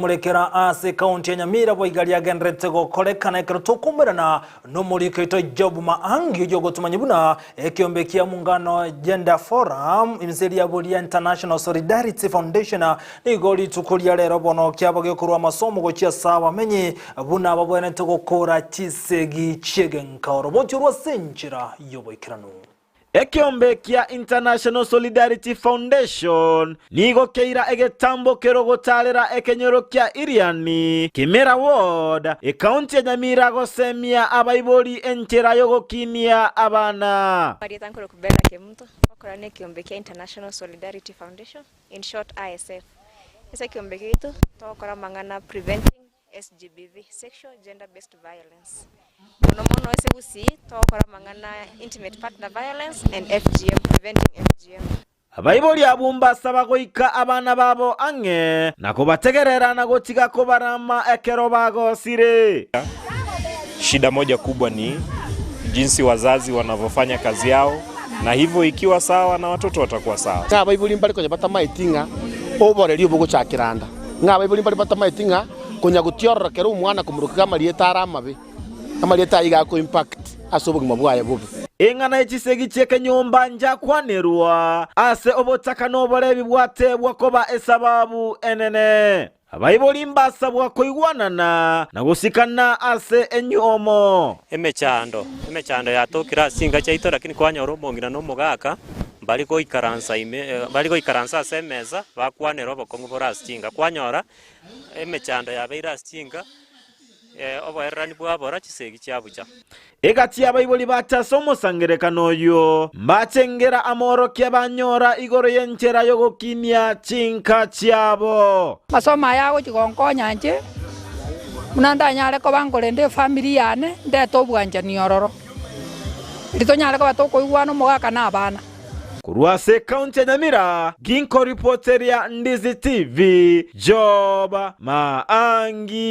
Morekera ase ekaunti ya Nyamira boiga riagendererete gokorekana ekero tokomerana nomoriko oito Job Maangi oyio ogotomanya buna ekeombe kia Muungano Gender Forum inse riabo ria International Solidarity Foundation nigo rituko ria rero bono kiaba gekorwa amasomo gochia ase abamenyi buna babwenerete gokora chisegi chiegenka oroboti orwo ase enchera yoboikeranu. Ekeombe kia International Solidarity Foundation nigo keira egetambo kerogotaarera ekenyoro kia Iriani, Kimera Ward, ekaunti ya Nyamira gosemia abaibori enchera yogokinia abana. Amarieta nkorokwa Bella Kemunto, ngokora na ekeombe kia International Solidarity Foundation, in short ISF. Ase ekeombe giaito togokora amang'ana preventing SGBV, Sexual Gender Based Violence. Mono mono ase Gusii togokora amang'ana Intimate Partner Violence and FGM, Preventing FGM. Abaibori abwo mbasaba goika abana babo ang'e na kobategerera na gotiga kobarama ekero bagosire. Shida moja kubwa ni jinsi wazazi wanavyofanya kazi yao na hivyo ikiwa sawa na watoto watakuwa sawa. Ng'a abaibori mbare konya batamaeti ng'a oboreri obo gochakera anda. Ng'a abaibori mbare batamaeti ng'a konya gotiorora kera omwana komorokia amarieta are amabe, amarieta ayio iga ako impact ase obogima bwaye bobe. Eng'ana ye chisegi chi'ekenyomba njakwanerwa ase obotaka na oborebi bwatebwa koba esababu enene. Abaibori mbasabwa koigwanana na gosikana ase enyuomo. Emechando, emechando yatokire ase chinka chiaito lakini kwanyora omong'ina na omogaka mbari goikaransa ime mbari goikaransa ase emesa bakwanere obokong'u bore ase chinka. Kwanyora emechando yabeire ase chinka, oboererani bwabora, chisegi chiabucha. Egati y'abaibori bacha ase omosangererekano oyio, mbachengera amorokia banyora igoro y'enchera y'ogokinia chinka chiabo. Amasomo aya agochia gonkonya inche, buna ndanyare koba nkorenda efamiri yane, ndete obwanchani ororo, erio tonyare koba tokoigwana omogaka na abana. Korwa ase ekaunti ya Nyamira, ginkoripoteria Ndizi TV, Job Maangi.